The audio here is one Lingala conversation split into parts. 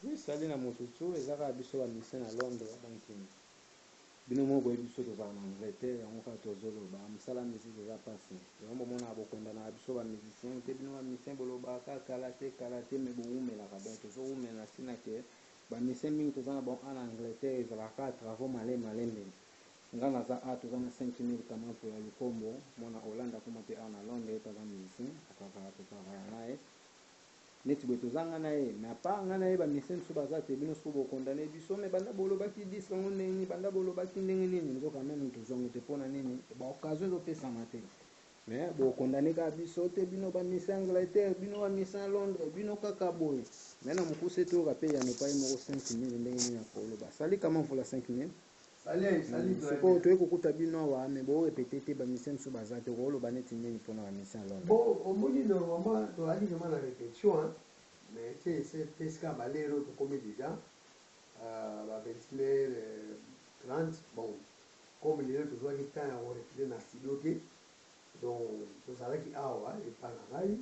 Oui, salut na moto tout, eza kaka biso ba musiciens na Londres, donc bino moko boyebi biso tozalaka na Angleterre, yango kaka tozoloba mosala ya musique eza pasi, yango bomonaka bokondanaka biso ba musiciens te, bino ba musiciens bolobaka kaka kala te kala te, mais bowumelaka, donc tozowumela na ntina ke ba musiciens mingi toza na bango awa na Angleterre, ezalaka kaka travaux malembe malembe. Nga naza awa toza na 5000 Kamampo ya Lukombo, mwana Hollande akoma pe awa na Londres, ye pe aza musicien, atravaya totravaya na ye. Neti boye toza nga na ye mais apart nga na ye ba musiciens misusu baza te bino sikoyo bo condamne biso mais banda bolobaki disque yango ndenge nini banda bolobaki ndenge nini nzoka nanu tozwa yango te pona nini ba occasion ezo pesama te mais bo condamne kaka biso te bino ba musiciens Angleterre bino ba musiciens Londres bino kaka boye mais na mokuse toyoka pe eyano epai moko 5000 ndenge nini akoloba salut Kamamvula 5000. Salut, salut toi. Sikoyo toye kokuta bino awa mais bo repete te ba musiciens mosusu baza te okoloba neti nini pona ba musiciens ya Londres? Bon omoni normalement tozalaki vraiment na repetition hein mais ti ese pesika ba l'heure oyo tokomi dejà ba 21 heures 30 bon comme lelo tozwaki temps ya ko repeter na studio te donc tozalaki awa epa na ngai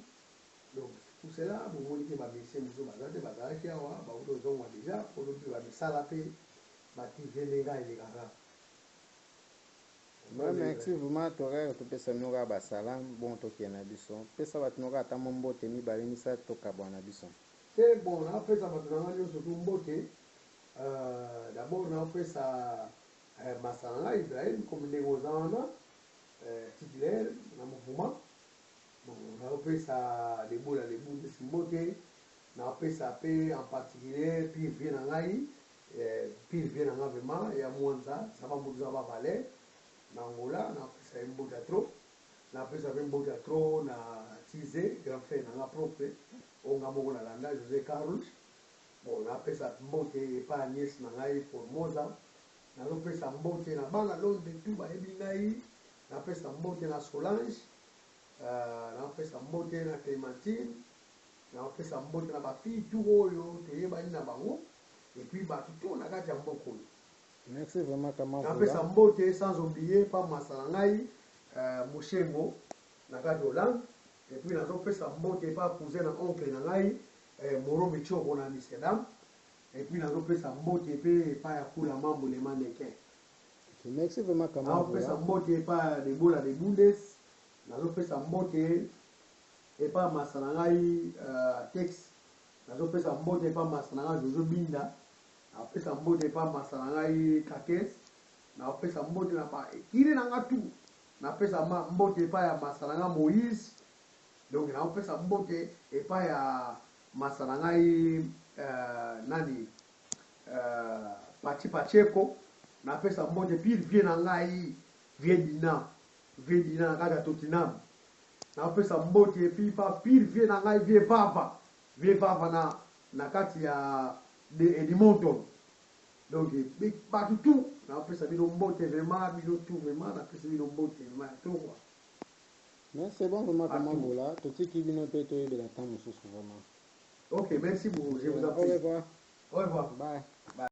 donc c'est pour cela bomoni ke ba musiciens mosusu baza te bazalaki awa bauti kozonga dejà po lobi ba misala pe Ba TV nde nga elekaka. Ba merci vraiment toyaka topesa bino kaka ba salam bon tokende na biso pesa bato no kaka ata mwa mbote mibale misato tokabwana na biso. Te bon napesa bato na nga nionso tout mbote d'abord napesa masta na nga Ibrahim comme ndenge oza wana titulaire na mouvement bon napesa Debola Lebundis mbote napesa pe en particulier pire vieux na ngai Pire vieux na nga vraiment ya mwanza zaba mutu zaba valeur na Angola na pesa ye mbote ya trop na pesa pe mbote ya trop na Tize grand frère na nga propre oyo nga moko na landa Jose Carlos bon na pesa mbote epa ya nièce na ngai Formosa nazo pesa mbote na bana Londres tout bayebi ngai na pesa mbote na Solange na pesa mbote na Clementine na pesa mbote na ba fille tout oyo toyebani na bango Et puis batu tout na kati ya mboka oyo. Merci vraiment Kamavula. Napesa mbote sans oublier pa masta na ngai Moshengo na kati Hollande et puis nazo pesa mbote pa cousin na oncle na ngai Moro Michoko na Amsterdam et puis nazo pesa mbote pe epa ya Kula Mambu le mannequin. Ok merci vraiment Kamavula. Nazo pesa mbote epa ya Debola de Bundes, nazo pesa mbote epa masta na ngai Tex. Nazo pesa mbote epa masta na nga Jojo Binda, nao pesa mbote epa masta na ngai Kakes, nao pesa mbote na ba ekiri na nga tout, na pesa mbote epa ya masta na nga Moïse, donc nao pesa mbote epa ya masta na ngai nani Pathy Pacheco, na pesa mbote pire vieux na ngai vieux Dina, vieux Dina na kati ya Tottenham. Napesa mbote epuis pa pire vieux na ngai vieux vava vieux vava na na kati ya de Edmonton donc batu tout napesa bino mbote vraiment bino tout vraiment napesi bino mbote vraiment ya trop quoi. Mais c'est bon vraiment Batu. Kamambola totiki bino pe toyebela temps mosusu vraiment. Ok merci beaucoup je vous en Au prie. revoir. Au revoir. Bye. Bye.